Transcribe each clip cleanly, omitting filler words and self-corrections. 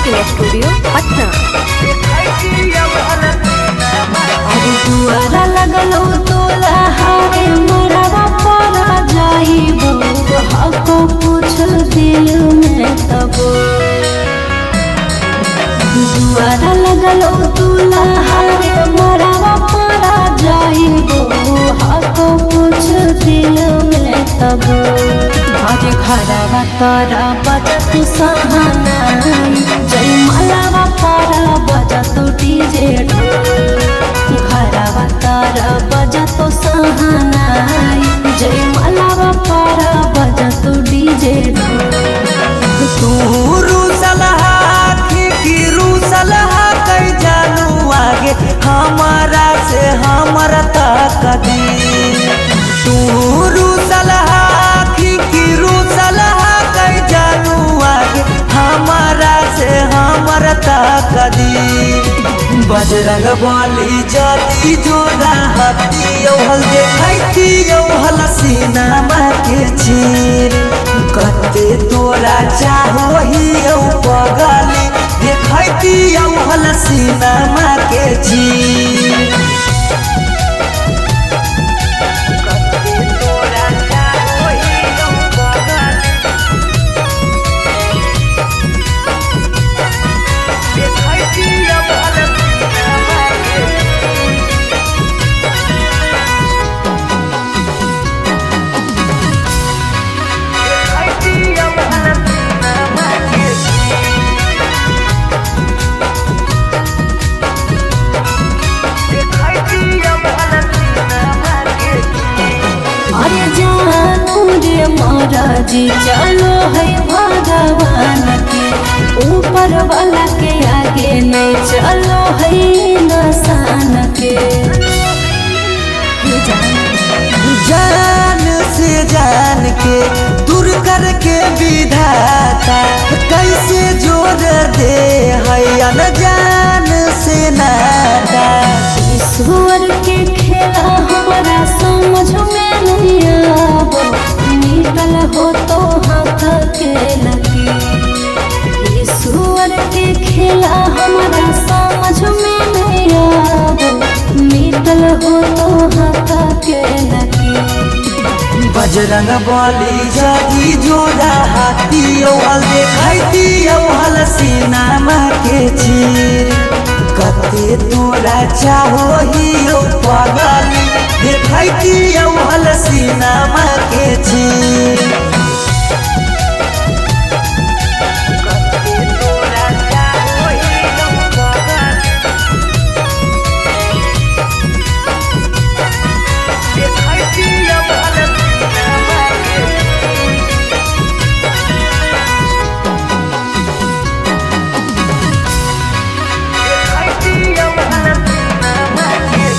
Recording studio Patna. अरे दुआरा लगलो तोला हारे मरवा पर जाइबो हको पूछ दिल में तबो। दुआरा लगलो तोला हारे मरवा पर जाइबो हको पूछ दिल में तबो। अरे घरवा तोरा बजत सहानाई जय मलावा पारा बजत डीजे घरवा तारा बजत सहानाई जय मलावा पारा बजत डीजे। तू रूसलहा की रूसलहा कई जानू आगे हमारा से हमर तक दी। तू रूसलहा की रूसलहा कई जानू आगे हमारा से हमर तक दी। बजरंग बली जाती जोड़ा हती औहल देखती औहल सीनामा के चीर। कते तोरा चाहो ही औ पगली देखती औहल सीनामा के चीर। कते तोरा चाहो ही औ पगली देखती औहल सीनामा के अरे जानू रे महाराज चलो है भगवान के ऊपर वाला के आगे नहीं चलो है नसान के। जान से जान के दूर करके विधाता कैसे जोड़ दे है अनजान से नाता। ईश्वर के खेला हमारा समझ में नहीं आबो निकल हो तो हाथ के लकीर। ईश्वर के खेला हमारा समझ में नहीं आबो निकल हो तो हाथ के लकीर। बजरंग बली जागी जोड़ा हाथी औहल देखती औहल सीनामा के चीर। कते तोरा चाहो ही औ पगली देखती औहल सीनामा के चीर। कते तोरा चाहो ही औ पगली देखती औहल सीनामा के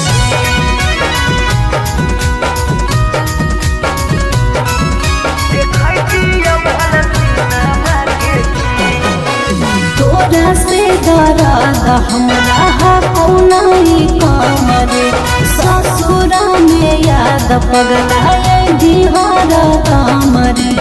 तोरा से दर्द हमरा कौनाई कमरे ससुरा में याद पगलाए बिहार कामरे।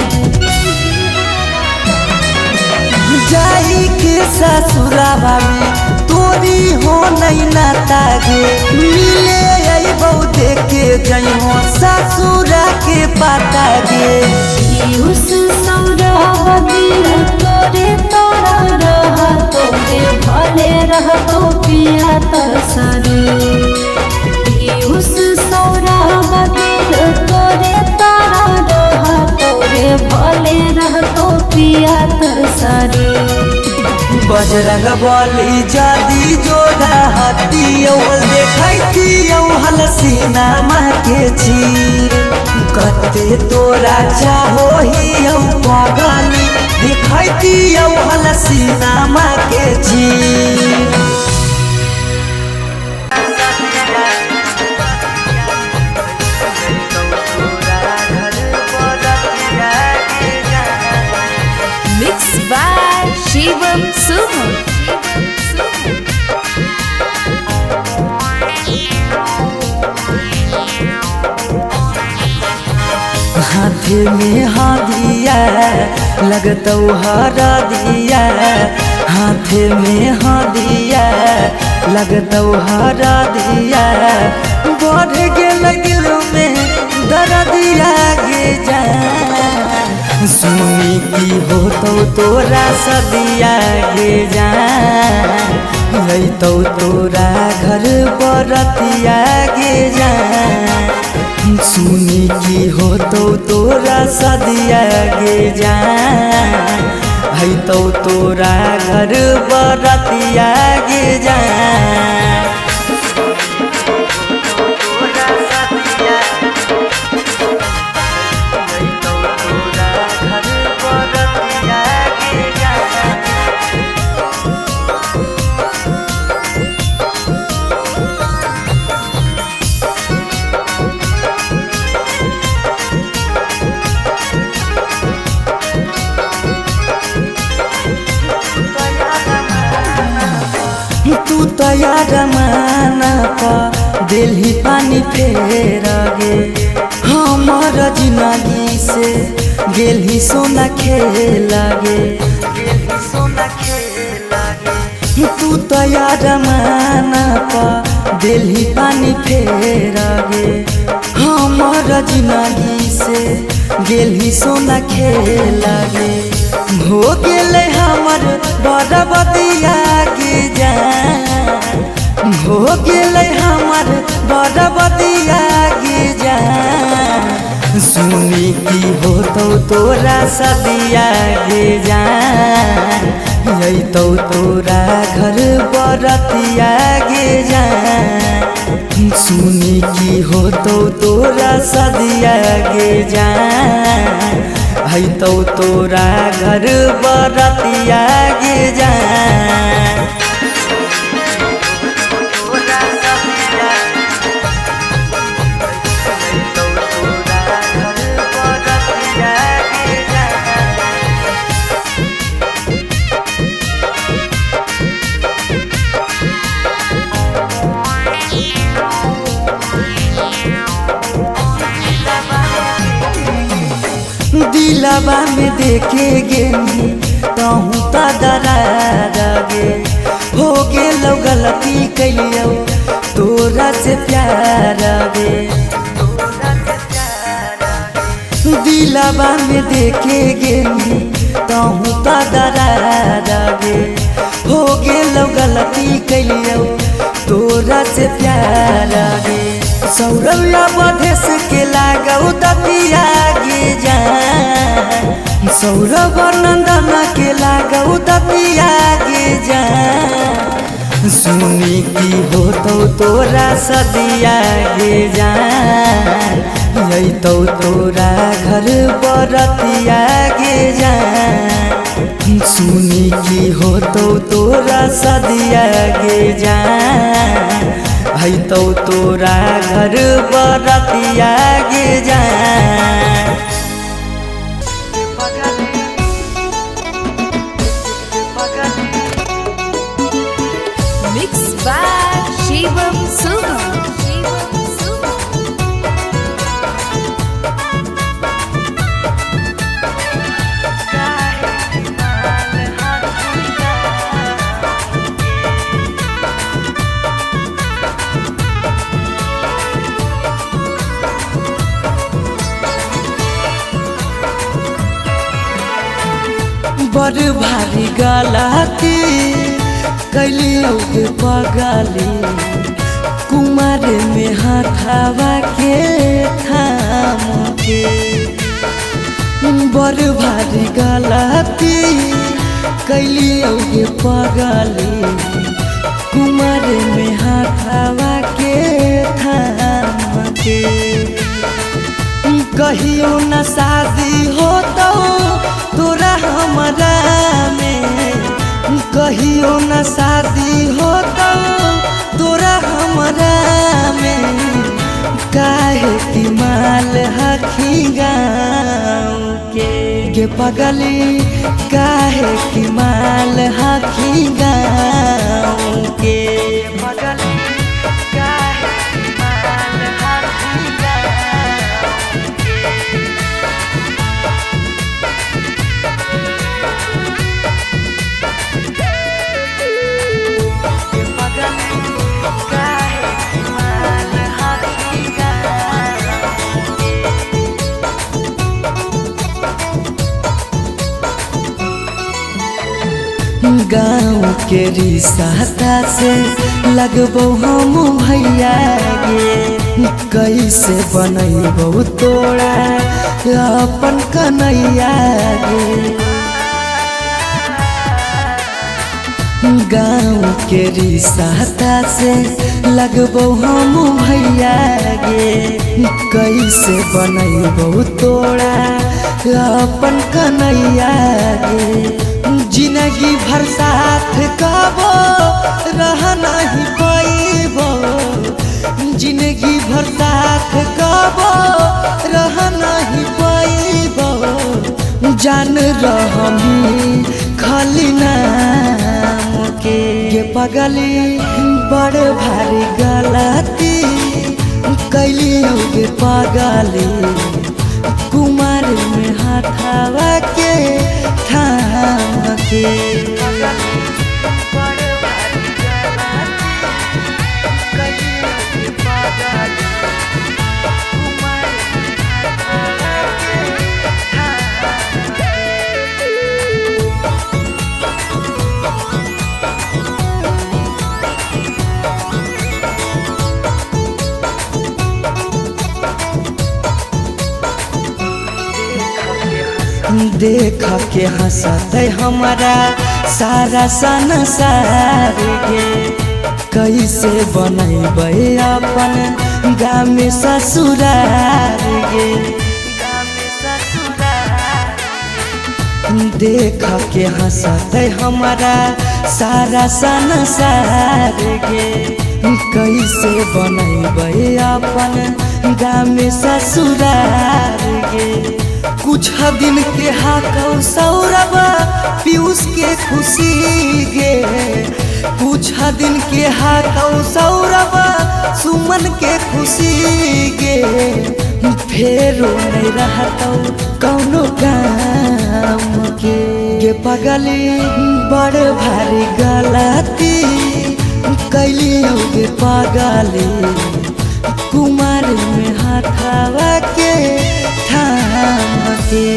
जाई के ससुरावा में तोरी हो नहीं नाता गे मिले अइबौ देखे जइहो ससुरा के पाता गे। पीयूष सौरभ दिल तोरे तोरा रह तोरे भले रहतो पिया तरसरे। पीयूष सौरभ दिल तोरे तोरा रह तोरे भले रहतो पिया तरसरे। बजरंग बली जादी जोड़ा हाथी औहल देखती औहल सीनामा के चीर। कते तोरा चाहो ही औ पगली देखती औहल सीनामा के चीर। Mix by Shivam Suham. हाथ में हादिया लगतौ हरा दिया। हाथे में हदिया लगतौ हरा दिया, बढ़ गेल दिल में दर्दिया गे जान। सुनी की होतौ तोरा सदिया गे जान, अइतौ तोरा घर बरतिया गे जान। सुनी की होतौ तोरा सदिया गे जान, अइतौ तोरा घर बरतिया गे जान। तू तैयार माना पा दिल ही पानी फेर गे, हमार जिंदगी से गेल ही सोना खेल गे। तू तैयार माना पा दिल ही पानी फेर गे, हमार जिंदगी से गेल ही सोना खेल गे। हो गेल हमर बरबदिया गे जान, हो गेल हमर बरबदिया गे जान। सुनी की होतौ तोरा सदिया गे जान, अइतौ तोरा घर बरतिया गे जान। सुनी की होतौ तोरा सदिया गे जान, अइतौ तोरा घर बरतिया गे जान। दिलवा में देखे गेनी तहूँ त डरा गे, हो गेलौ गलती कैलियौ तोरा से प्यार गे। दिलवा में देखे गेनी तहूँ त डरा गे, हो गेलौ गलती कैलियौ तोरा से प्यार गे। सौरौया बधेस के लागौ दतिया गे जान, सौरभ नंदन के लागौ दतिया गे जान। सुनी की होतौ तोरा सदिया गे जान, अइतौ तोरा घर बरतिया गे जान। सुनी की होतौ तोरा सदिया गे जान, अइतौ तोरा घर बरतिया गे जान। Mix by Shivam Subham. Shivam Subham. बड़ भारी गलती कैलियौ के पगली, कुमार में हाथावा के थाम के। बड़ भारी गलती कैलियौ के पगली, कुमार में हाथावा के थाम के। कहियो न शादी होतौ तोरा हमरा में, कहियो न शादी होतौ तोरा हमरा में। काहे कि माल हखी गाँव के गे पगली, काहे कि माल हखी गाँव के पगली, काहे कि माल हखी गाँव के। गाँव के रिसाता से लगबो हम भैया गे। कैसे बनैबो तोरा अपन कन्हैया गे। गाँव के रिसाता से लगबो हम भैया गे। कैसे बनैबो तोरा अपन कन्हैया गे। जिंदगी भर साथ कबो रह नहीं पैबो, जिंदगी भर साथ कबो रह नहीं पैबो। जान रहमी खाली नाम के पगली बड़ भारी गलती कैली गे पगली। कुमार में हाथावा के थाम के। देख के हंसते हमारा सारा संसार गे। कैसे बनैबै अपन गाम ससुरार गे। देख के हंसते हमारा सारा संसार गे। कैसे बनैबै अपन गाम ससुरार गे। कुछ दिन के हाकौ सौरभ पीयूष के खुशी गे। कुछ दिन के हाकौ सौरभ सुमन के खुशी गे। फेरो नहीं रहतौ कौनो काम के गे पगली बड़ भारी गलती कैली गे पगली। कुमार में हाथावा के थाम के।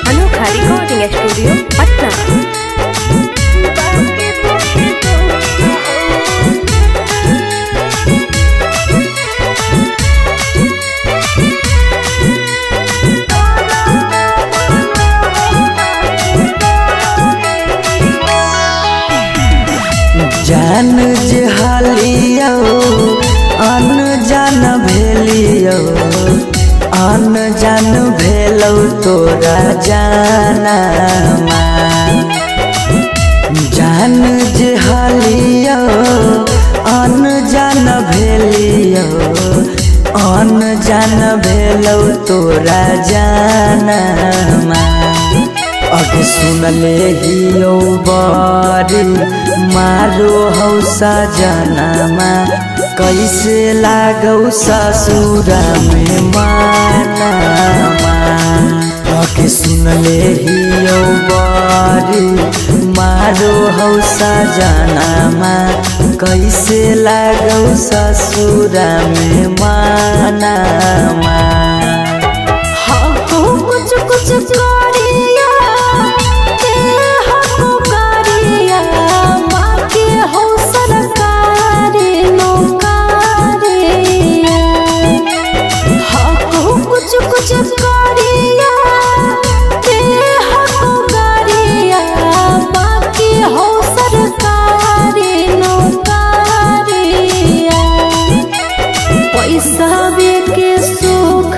अनोखा रिकॉर्डिंग स्टूडियो पटना। जान जे हालियो अनजान भेलियो, अनजान भेलौ तोरा जाना। जान जे हालियो अनजान भेलियो, अनजान भेलौ तोरा जाना। अग सुनले हियो बरी मारो हौ सजनामा, कैसे लागौ ससुरा में मानामा। अग सुनले हियो बरी मारो हौ सजनामा, कैसे लागौ ससुरा में मानामा। कुछ कुछ करिया करिया माँ के हो सरकारी नौकरिया। हाँ कुछ कुछ करिया करिया माँ के हो सरकारी नौकरिया। पैसा के सुख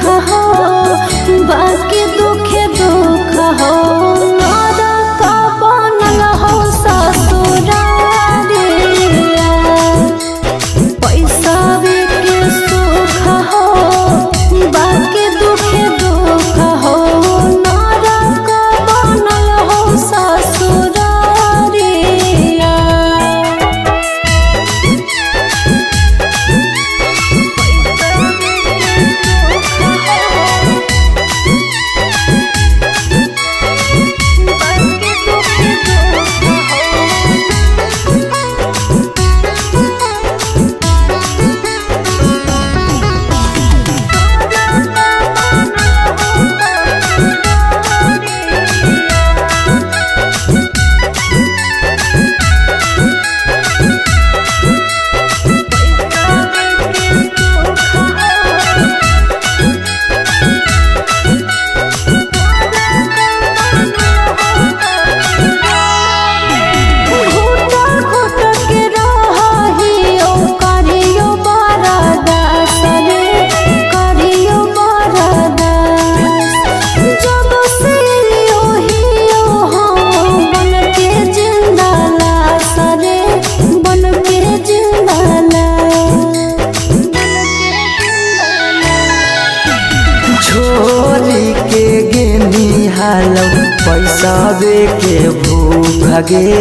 पैसावे के भूख गे,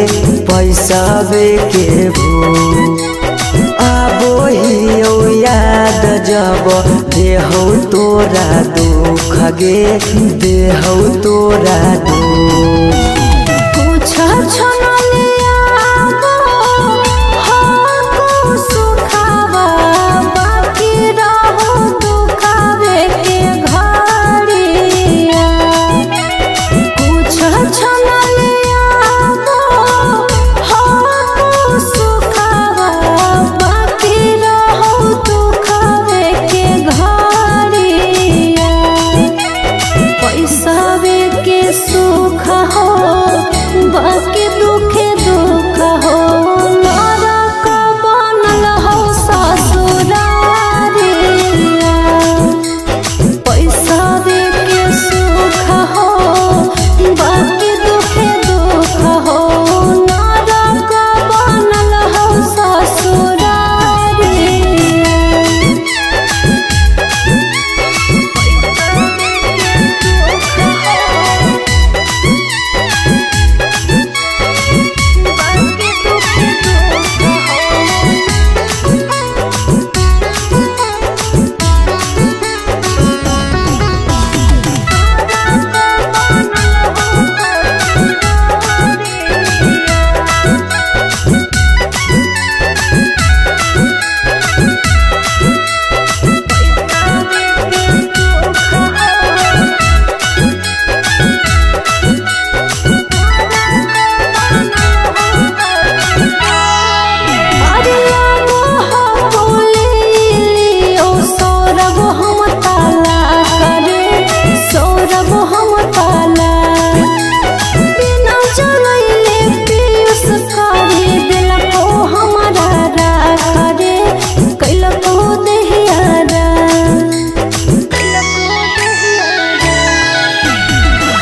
पैसावे के भूख। आबो हियौ याद जब देहौ तोरा दुख गे, देहौ तोरा दुख। कुछ सुखावा बाकी रहो दुखावे के घड़िया। कुछ सुखावा बाकी रहो दुखावे के घड़िया। पैसावे के सुख हो बाकी दुखे दुख हो, नरक बनल हो ससुरारिया। पैसावे के सुख हो बाकी दुखे दुख हो, नरक बनल हो ससुरारिया। अरे बोले सौरभ हम ताला करे, सौरभ हम ताला। बिना जलैले पीयूष करे दिलको हमारा राख रे, कैलको देहियारा।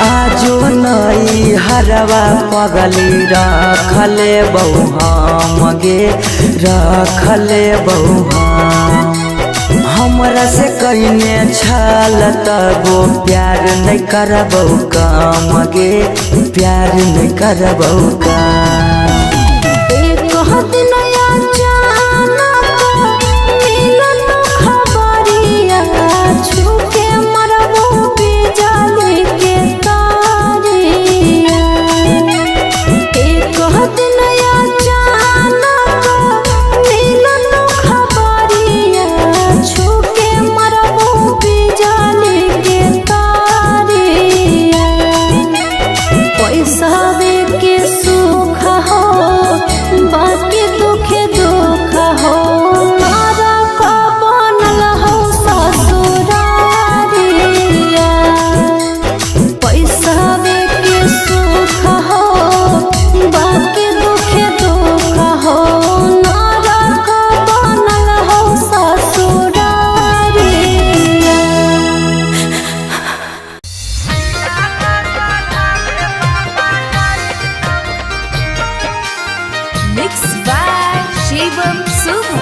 आजो नई हरवा पगली रखले बहु हम गे, रखले बहु हम। हमरा से कइने छल तबो प्यार नहीं करबौ काम गे, प्यार नहीं करबौ काम। एक दिन अचानक मिलल खबरिया, छूके मरबो बिजली के तारिया। एक दिन अचानक मिलल खबरिया, छूके मरबो बिजली के तारिया। पैसावे के सुख हो बाकी दुखे दुख हो, नरक बनल हो ससुरारिया। पैसावे के सुख हो बाकी दुखे दुख हो, नरक बनल हो ससुरारिया। Mix by Shivam Suha.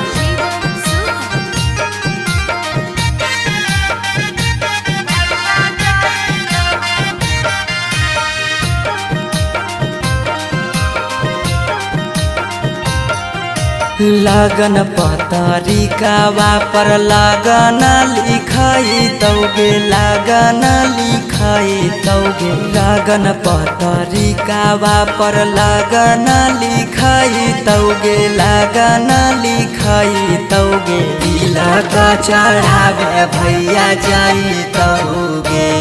लगन पतरिका पर लगन लिखाई तौगे, लगन लिखाई तौगे। लगन पतरिका पर लगन लिखाई तौगे, लगन लिखाई तौगे। तिलक चढ़ावे भैया जाई तौगे,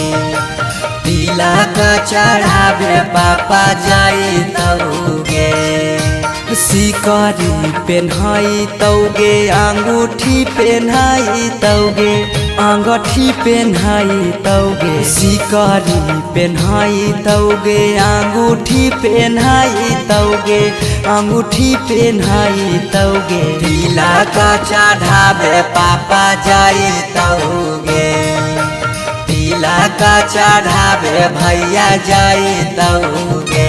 तिलक चढ़ावे पापा जाई तौगे। सिकरी पेन्हाई तौगे, अंगूठी पेन्हाई तौगे, अंगूठी पेन्हाई तौगे। सिकरी पेन्हाई तौगे, अंगूठी पेन्हाई तौगे, अंगूठी पेन्हाई तौगे। तिलक चढ़ावे पापा जाई तौगे, तिलक चढ़ावे भैया जाई तौगे।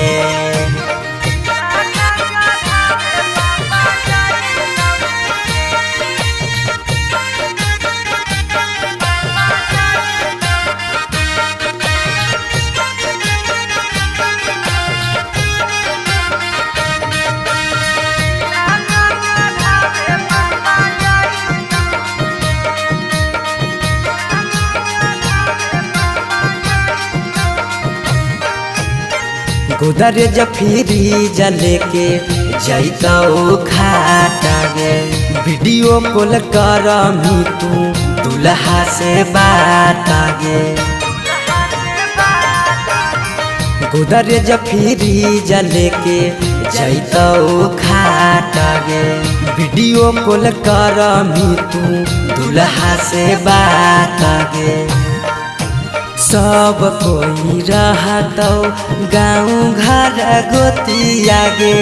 गोदरेज फ्रीज लेके जैतौ खाट गे। वीडियो कॉल करमी तू दुल्हा से बात गे। गोदरेज फ्रीज लेके जैतौ खाट गे। वीडियो कॉल करमी तू दुल्हा से बात गे। सब कोई रहतौ गाँव घर गोतिया गे,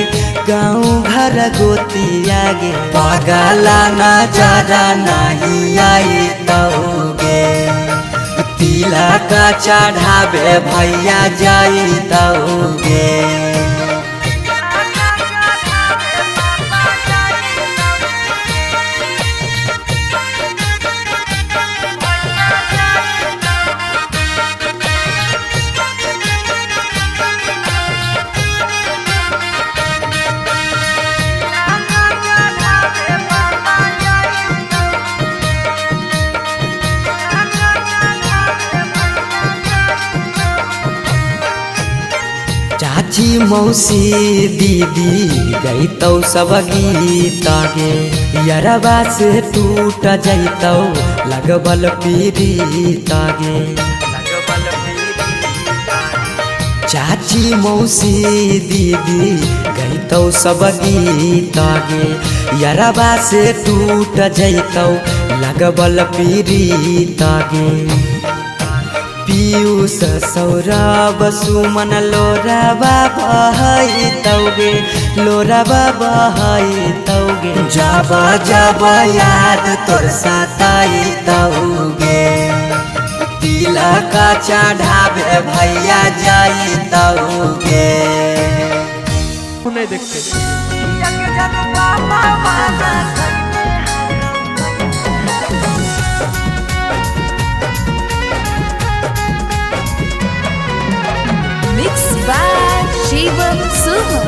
गाँव घर गोतिया गे। पगला नजर नहीं आई गे, तिलक चढ़ावे भैया जैतौ गे। चाची मौसी दीदी गईतौ सब गीत गे। यरवा से टूट जैतौ लगबल पीरीत गे। चाची मौसी दीदी गईतौ सब गीत गे। यरवा से टूट जैतौ लगबल पीरीत गे। पीयूष सौरभ सुमन लोराबा बहैतौ गे, लोराबा बहैतौ गे। जब जब याद तोर सताइतौ गे, तिलक चढ़ावे भैया जैतौ गे। नहीं देखते Mix by Shivam Suman.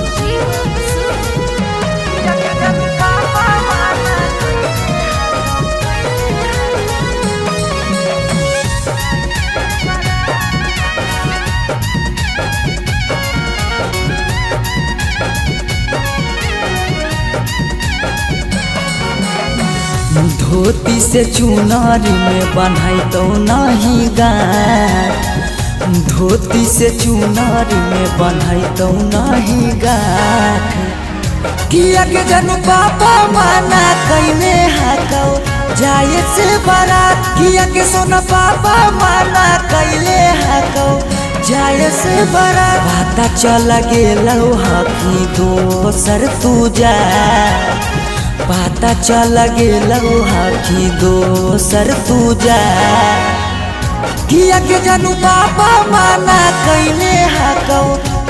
धोती से चुनरी में बन्हैतौ नहीं गाँठ, धोती से चुनरी में बन्हैतौ नहीं गाँठ। किया के जनु पापा माना कैने हाकौ जाए से बारात। किया के सोना पापा माना कैले हाकौ जाए से बारात। पता चल गेलौ हकी दोसर तू जा, पता चल गेलौ हकी दोसर तू जा। किया के जानू पापा माना कैले हाकौ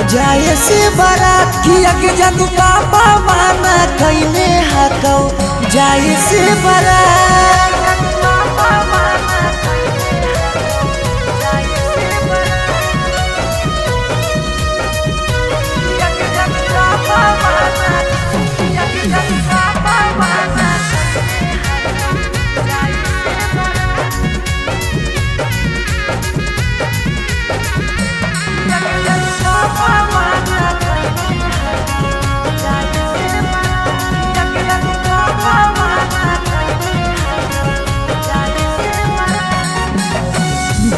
जाए से बारात। किया के जानू पापा माना कैले हाकौ जाए से बारात।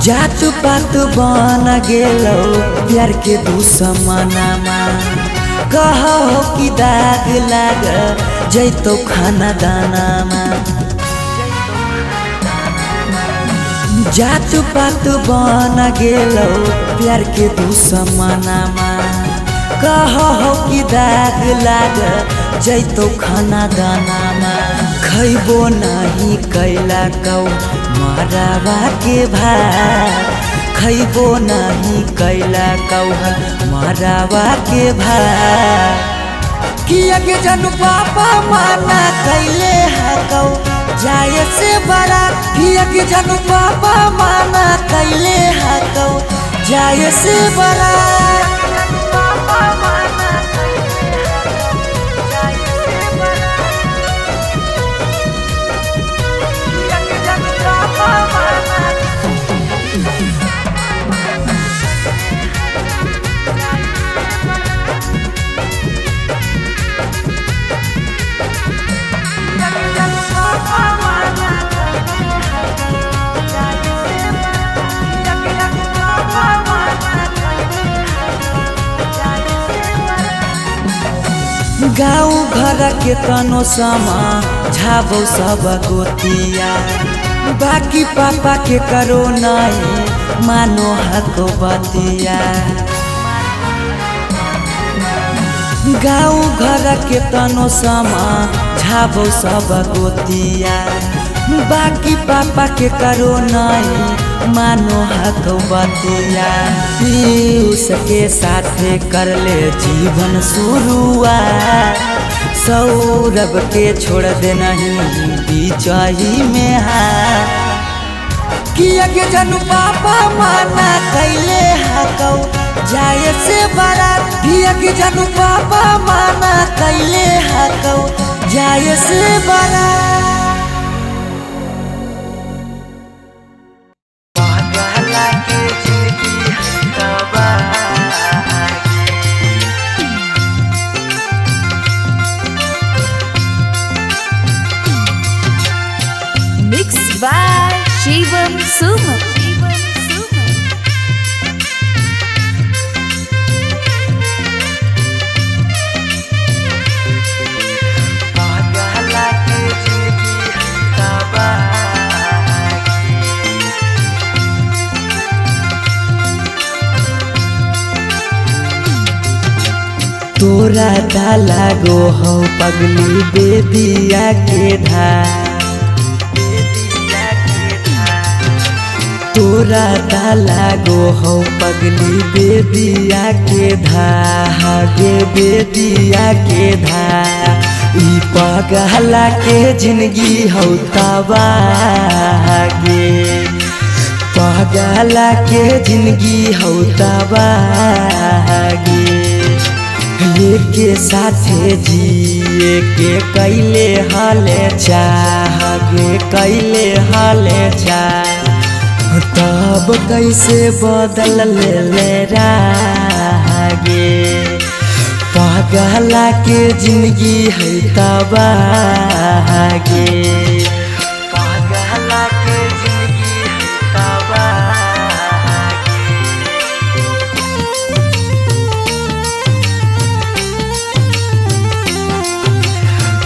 जात पात बन गेलौ प्यार के दुश्मनामा, कहो कि दाग लाग जैतौ खाना दानामा। जात पात बन गेलौ प्यार के दुश्मनामा, कहो कि दाग लाग जैतौ खाना दानामा। खैबो नहीं कैला कौ मराबा के भात, खैबो नहीं कैला कौ मराबा के भात। किया के जानू पापा माना कैले हाकौ जाए से बारात। किया के जानू पापा माना कैले हाकौ जाए से बारात। गाँव घर के तनो समा झाबो सब गोतिया, बाकी पापा के करो नहीं मानो हको बतिया। गाँव घर के तनो समा झाबो सब गोतिया, बाकी पापा के करो नहीं मानो हको बतिया। पीयूष के साथे कर ले जीवन शुरुआत, सौरभ के छोड़ दे नहीं बीचही में हाथ। किया के जनु पापा माना कैले हकौ जाए से बारात, किया के जनु पापा माना कैले हकौ जाए से बारात। Mixed by Shivam Suman. तोरा ताला गो हो पगली बेदिया के धार, तोरा ताला गो हो पगली बेदिया के धागे, बेदिया के धा ई पगला के जिंदगी हौ तबागे, पगला के जिंदगी हौ तबागे। के साथे जिए के कैले हाले चाह गे, कैले हाले चाह, तब कैसे बदल ले ले रागे। पगला के जिंदगी है तबागे, पगला के जिंदगी है तबागे।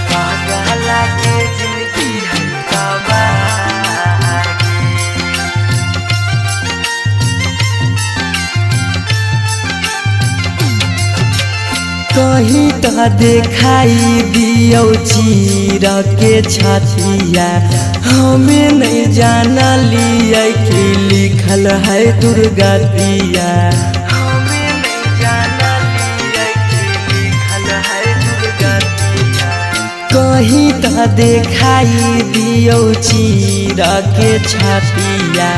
पगला के जिंदगी है तबागे। कहीं त देखाई दियौ चीर के छतिया, हमें नहीं जाना लिया कि लिखल है दुर्गतिया, हमें नहीं जाना लिया कि लिखल है दुर्गतिया। कहीं त देखाई दियौ चीर के छतिया,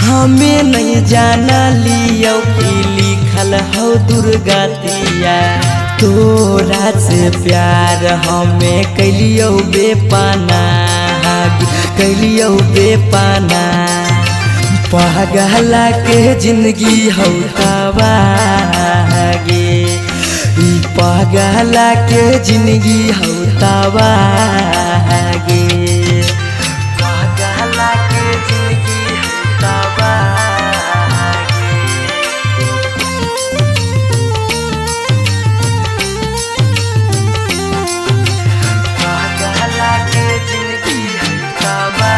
हमें नहीं जाना लियौ कि लिखल हौ दुर्गतिया। तोरा से प्यार हमें कैलियौ बेपना, कैलियौ बेपना। पगला के जिंदगी हौ तबागे, ई पगला के जिंदगी हौ तबागे। पगला के जिंदगी हौ तबागे। पगला के जिंदगी है तबागे।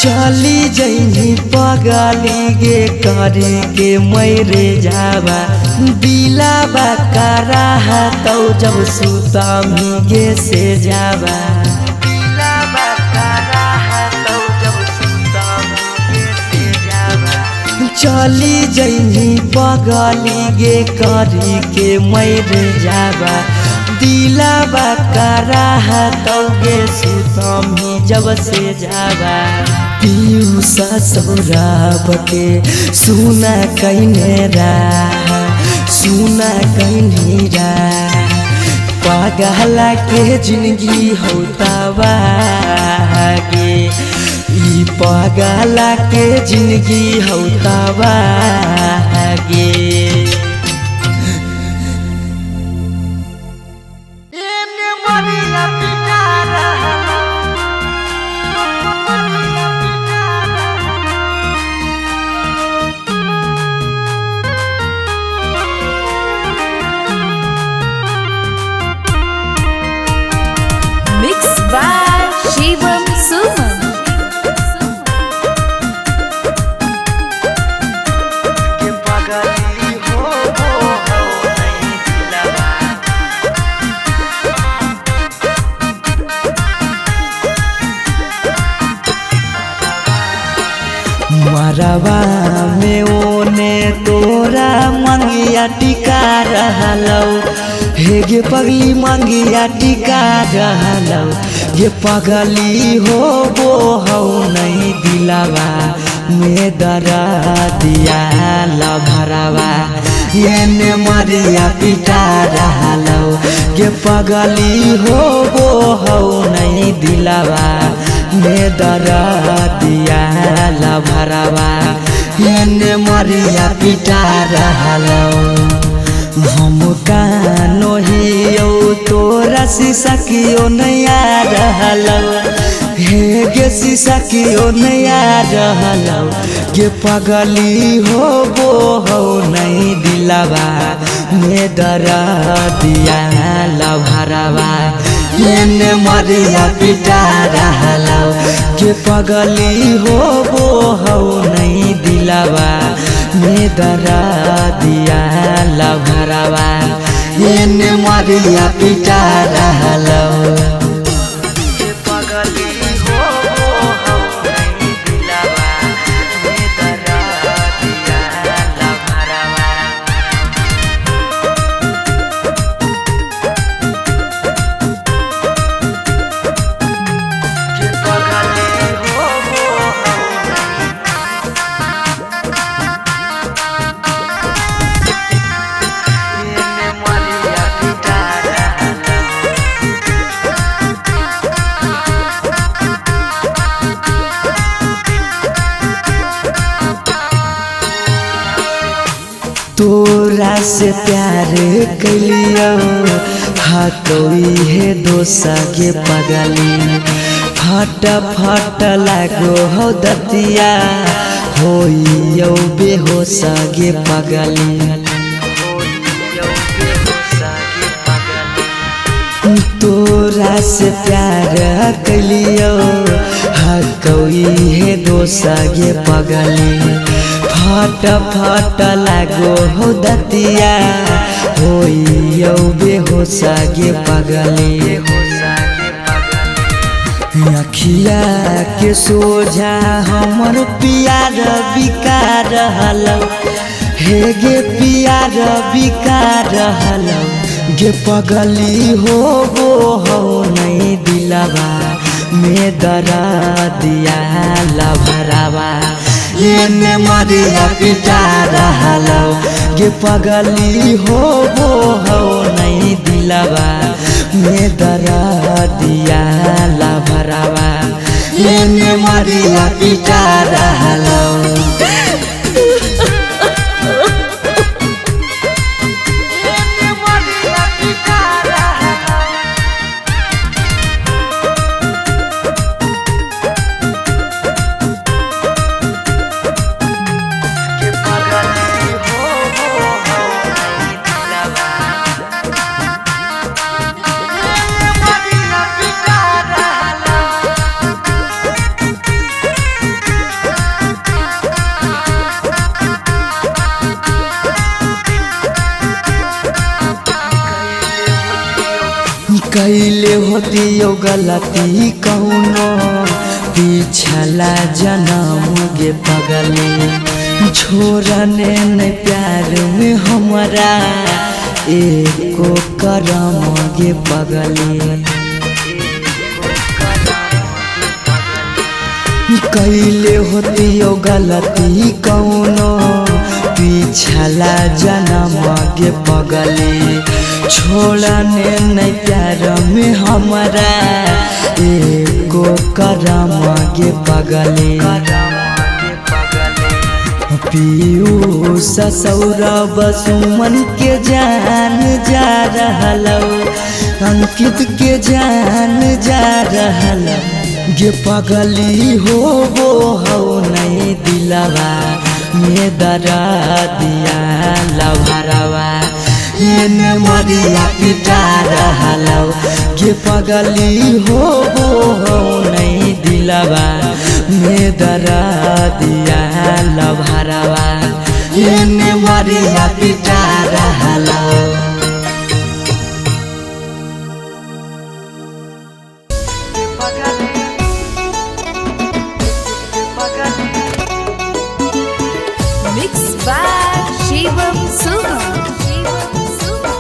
चली जैनी पगली गे करे के मैरे जावा, दिलावा करा तौ जब सुतामी गे से जावा, दिलावा करा तौ जब सुतामी गे से जावा। चली जैनी पगली गे करे के मैरे जावा, दिलावा करा तौ गे सुतामी जब से जावा। पीयूष सौरभ के सुना कैने रा, सुना कैने रा। पगला के जिंदगी हौ तबागे, ई पगला के जिंदगी हौ तबागे। घरवा में ओने तोरा मंगिया टिका रहलौ। हे गे पगली मंगिया टिका रहलौ, गे पगली हो गो हौ नहीं दिलावा में दरा दिया लभरावा एने मरिया पिटा रहलौ। गे पगली हो गो हौ नहीं दिलावा में दरा दिया लभरावा एने मरिया पिटा रहलौ। हम कानो हियौ तोरा शीशा कियो नहीं आ रहलौ, हे गे शीशा कियो नहीं आ रहलौ। गे पगली हो गो हौ नहीं दिलावा में दरा दिया लभरावा एने मरिया पिटा रहलौ। गे पगली हो गो हौ नहीं दिलावा में दरा दिया लभरावा एने मरिया पिटा रहलौ। तोरा से प्यार कैलियो हाथोई हे दोसा के पगली, फट फट लागो हो दतिया होइयो बेहोशा गे पगली। तोरा से प्यार कैलियो हकौई हे दोसा गे पगली, फट फट लागो हो दतिया होइयो बेहोशा गे पगली। अखिया के सोझा हमर पियार बिका रहलौ, हे गे पियार बिका रहलौ। गे पगली हो गो हौ नहीं दिलावा में दरा दिया लभरावा एने मरिया पिटा रहलौ। गे पगली हो गो हौ नहीं दिलावा में दरा दिया लभरावा एने मरिया पिटा रहलौ। कैले होतियो गलती कौनो पिछला जनम गे पगली, छोड़ने न प्यार में हमरा एको करम गे पगली। कैले होतियो गलती कौनो पिछला जनम गे पगली, छोड़ने नहीं प्यार में हमरा एको करम गे पगली। पीयूष सौरभ सुमन के जान जा रहलौ, अंकित के जान जा रहलौ। गे पगली हो गो हौ नहीं दिलावा में दरा दिया लभरावा एने मरिया पिटा रहलौ। गे पगली हो गो हौ नहीं दिलावा में दरा दिया लभरावा एने मरिया पिटा रहलौ। Pagali. by Shivam Suman. Shivam Suman.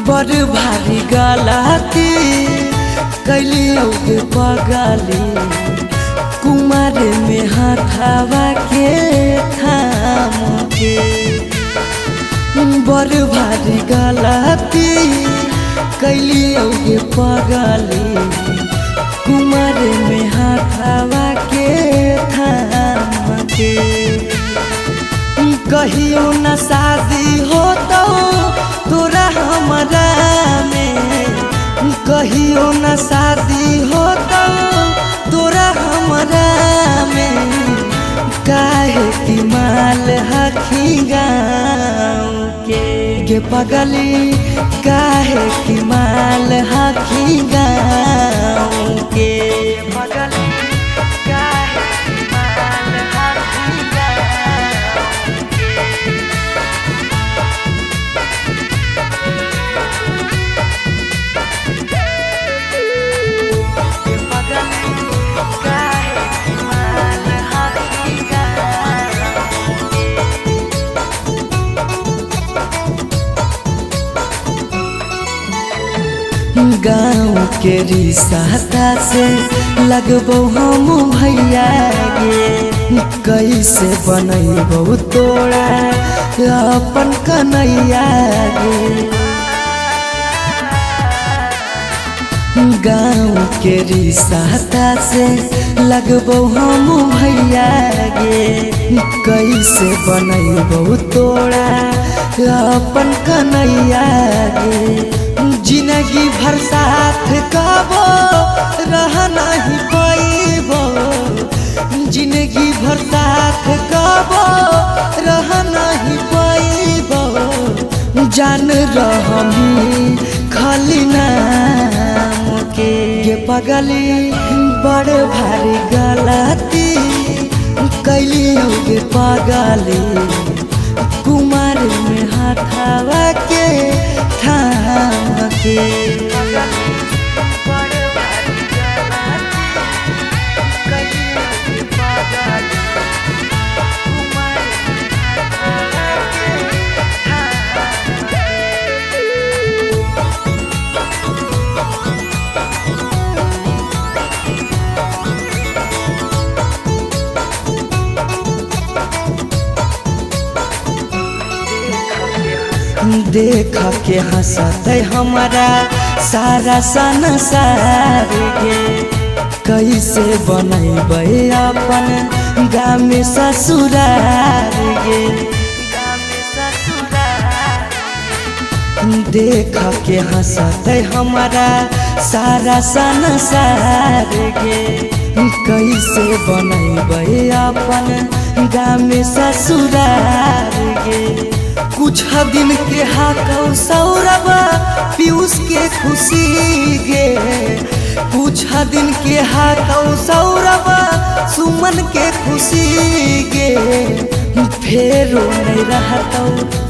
बड़ भारी गलती कैलियौ के पगली, कुमार में हाथावा के थाम के। बड़ भारी गलती कैलियौ के पगली, कुमार में हाथावा के थाम के। कहियो न शादी होतौ तोरा हमरा में, कहियो न शादी होतौ तोरा हमरा में। काहे कि माल हखी गाँव के पगली, काहे कि माल हखी गाँव के पगली, काहे कि माल हखी गाँव। गाँव के रिसाता से लगबो हम भैया गे, कैसे बनैबो तोरा अपन कन्हैया गे। गाँव के रिसाता से लगबो हम भैया गे, कैसे बनैबो तोरा अपन कन्हैया गे। जिंदगी भर साथ कबो रह नहीं पैबो, जिंदगी भर साथ कबो रह नहीं पैबो। जान रहमी खाली नाम के पगली, बड़ भारी गलती कैलियौ के पगली, कुमार में हाथावा के थाम के। देख के हंसते हमारा सारा संसार के, कैसे बनैबै अपन गाम ससुरार गे। देख के हंसते हमारा सारा संसार गे, कैसे बनैबै अपन गाम ससुरार गे। कुछ दिन के हाकौ सौरभ पीयूष के खुशी गे, कुछ दिन के हाकौ सौरभ सुमन के खुशी गे। फेरो नहीं रहतौ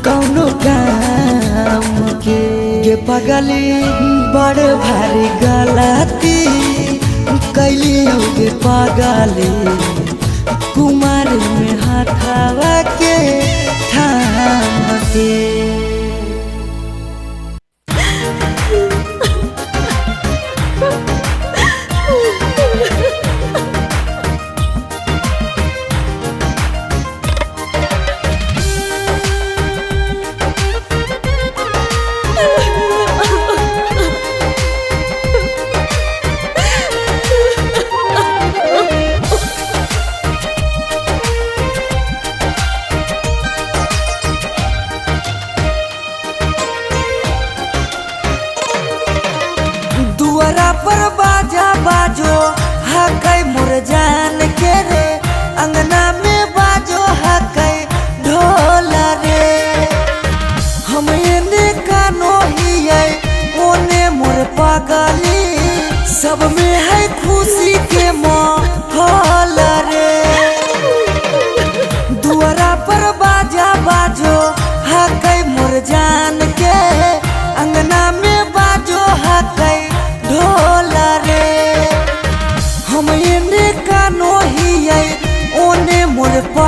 कौनो काम के पगली, बड़ भारी गलती कैलियौ के पगली, कुमार में हाथावा के थाम के। दुआरा पर बाजा बाजो हकै मोर जान के रे, अंगना में बाजो हकै ढोल रे। हम एने कानो हियै ओने मोर पगली, सब में है खुशी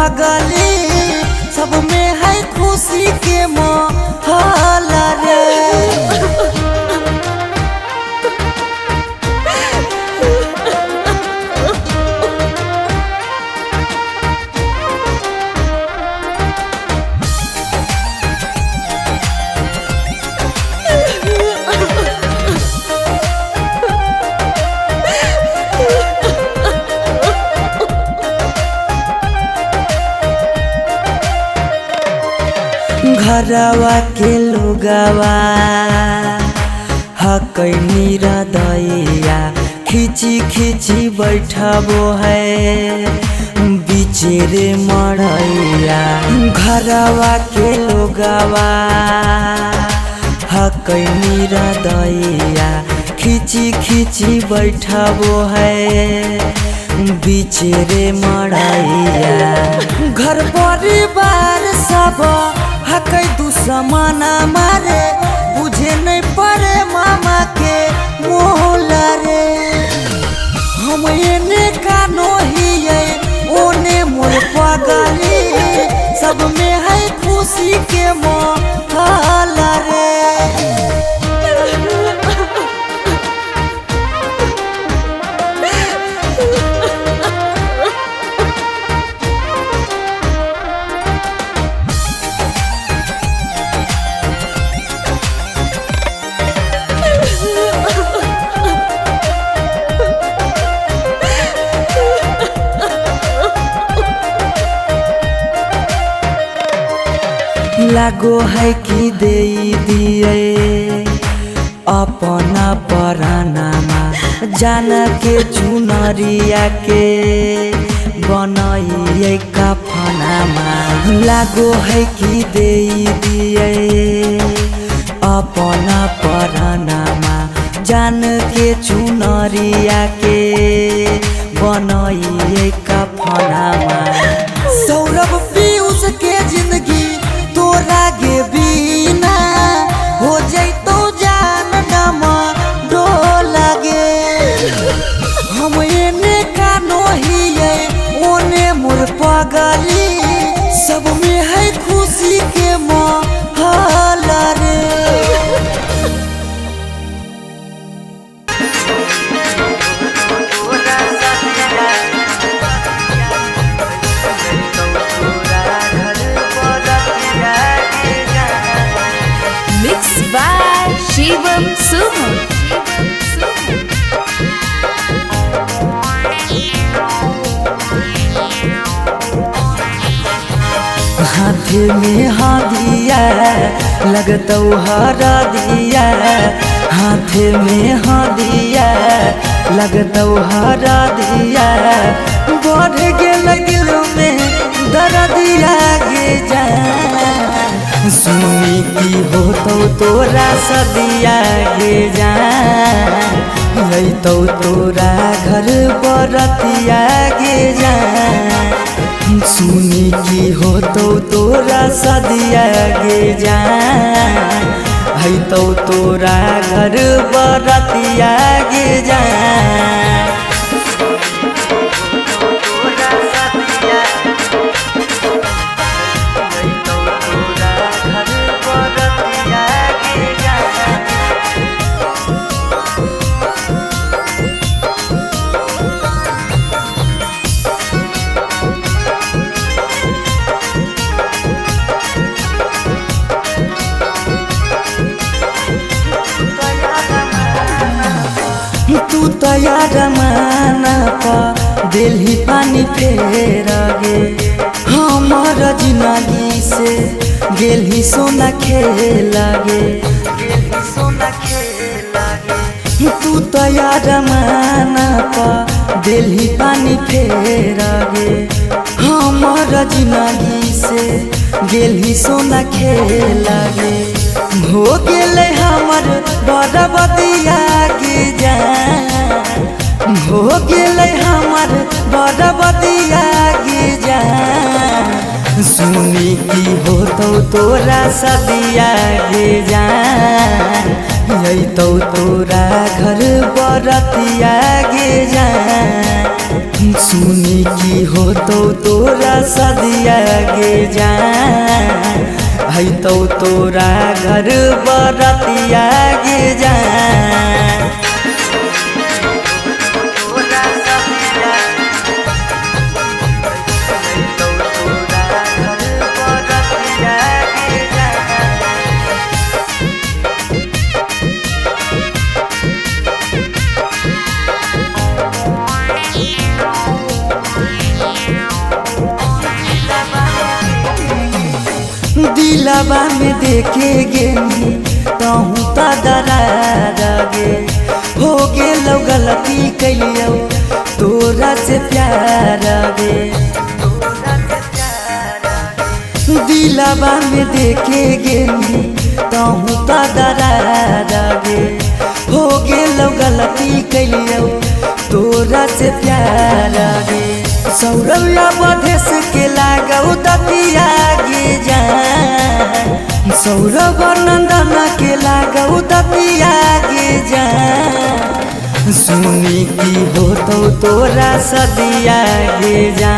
पगली, सब में है खुशी के माहौल रे। घरवा के लोगवा हकै निरदैया, खिची खिची बैठबो है बिचेरे मरैया। घरवा के लोगवा हकै निरदैया, खिची खिची बैठबो है बिचेरे मरैया। घर परिवार सब हकै दुश्मन मारे, बुझे नहीं पड़े मामा के मोहला रे। हम एने कानो हियै ओने मोर पगली, सब में है खुशी के माहौल रे। लागो है कि दे दिए अपना परानामा, जान के चुनरिया के बनाइए कफनामा। लागो है कि दे दिए अपना परानामा, जान के चुनरिया के बनाइए कफनामा। सौरभ पीयूष के जिंदगी तोरा गे बिना हो जैतो जान नमा डोला गे। हम एने कानो हियै ओने मोर पगली, सब में है खुशी के माहौल रे। Mix by Shivam Suham. हाथ में हादिया लगतौ हरा दिया, हाथ में हादिया लगतौ हरा दिया। बढ़ गेल दिल में दर्दिया गे जान, सुनी की होतौ तोरा सदिया गे जान, अइतौ तोरा घर बरतिया गे जान। सुनी की होतौ तोरा सदिया गे जान, अइतौ तोरा घर बरतिया गे जान। तू तैयार माना पा दिल ही पानी फेर गे, हमार जिंदगी से गेल ही सोना खेल गे। तू तैयार माना पा दिल ही पानी फेर गे, हमार जिंदगी से गेल ही सोना खेल गे। हो गेल हमर बरबदिया गे जान, हो गेल हमर बरबदिया गे जान। सुनी की होतौ तोरा सदिया गे जान, अइतौ तोरा घर बरतिया गे जा। सुनी की होतौ तोरा सदिया गे जा, अइतौ तोरा घर बरतिया गे जा। दिलवा में देखे गे तहूँ त दरार गे, हो गेलौ गलती कैलियौ तोरा से प्यार गे। दिलवा में देखे गे तहूँ त दरार गे, हो गेलौ गलती कैलियौ तोरा से प्यार गे। सौरभ्या बधेस के लागौ दतिया गे जा, सौरभ नंदन के लागौ दतिया गे जा। सुनी की होतौ तोरा सदिया गे जा,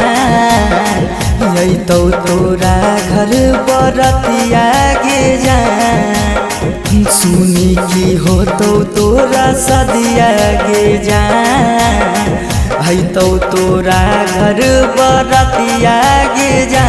अइतौ तोरा घर बरतिया गे जा। सुनी की होतौ तोरा सदिया गे जा, अइतौ तोरा घर बरतिया गे जा।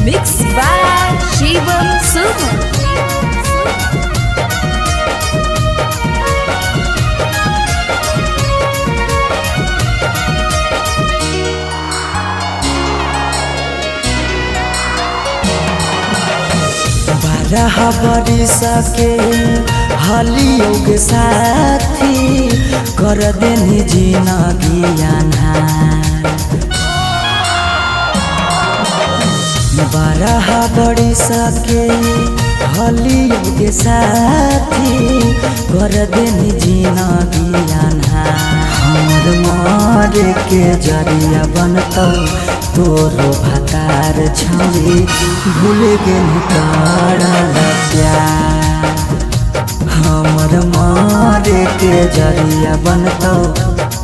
Mixed by Shivam Suman. बारह बरिस के हलियौ के साथी कर देनी जिनगी अन्हार। 12 बरिस के हलियौ के साथी कर देनी जिनगी अन्हार। हमर मरे के जरिया बनतौ तोरो भातार छौरी, भूल गेली करल प्यार। हमर मरे के जरिया बनतौ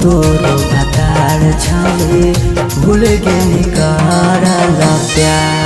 तोरो भातार छौरी, भूल गेली करल प्यार।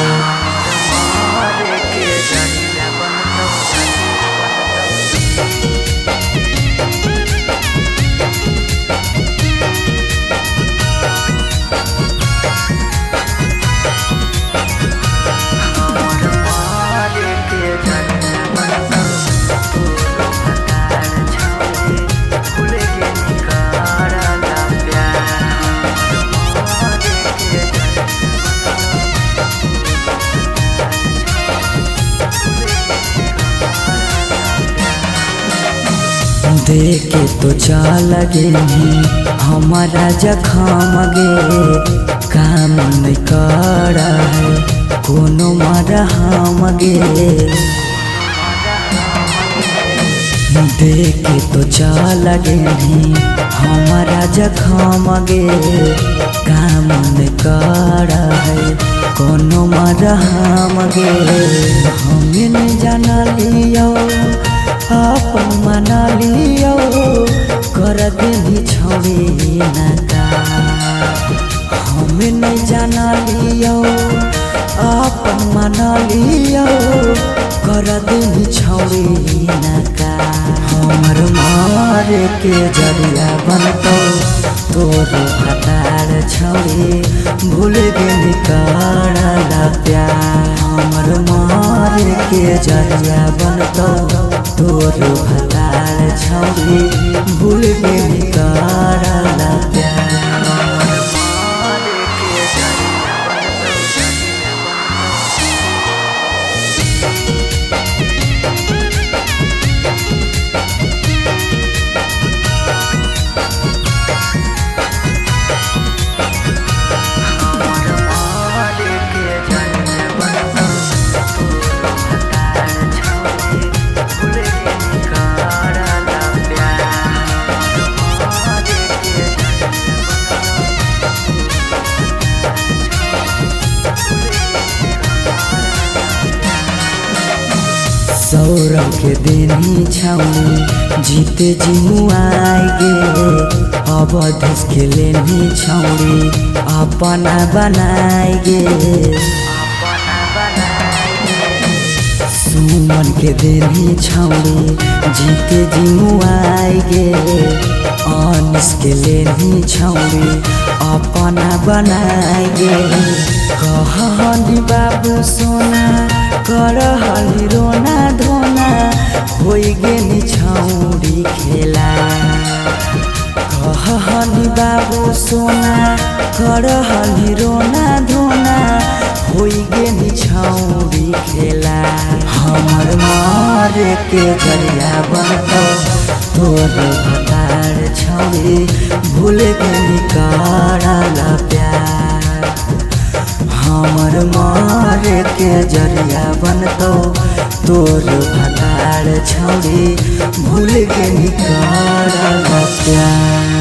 देखे तो चल गेली हमारा जखम गे, काम नहीं कर है कोनो मरहम गे। देखे तो चल गेली हमारा जखम गे, काम नहीं कर है कोनो मरहम गे। हमें नहीं जाना लियो अपन मना लियो, कर देनी छौरी नका। हमें नहीं जाना लियो अपन मना लियो, कर देनी छौरी नका। हमर मारे के जरिया बनतौ तोरो भातार छौरी, भूल गेली करल प्यार। हमर मारे के जरिया बनतौ तोरो भातार छौरी, भूल गेली करल प्यार। सौरभ के देनी छौड़ी जीते जिमुआई गे, अवधेश के लेनी छौड़ी अपना बनाई गे। सुमन के देनी छौड़ी जीते जिमुआई गे, अनिस के लेनी छौड़ी अपना बनाई गे। कहनी बाबू सोना करहली रोना धोना, होइ गेनी छौड़ी खेला। कहनी बाबू सोना करहली रोना धोना, होइ गेनी छौड़ी खेला। हमर मारे के जरिया बनतौ तोर भतार छौड़ी, भूल गेनी करल प्यार। हमर मारे के जरिया बनतौ तोर भतार छौड़ी, भूल गेनी करल प्यार।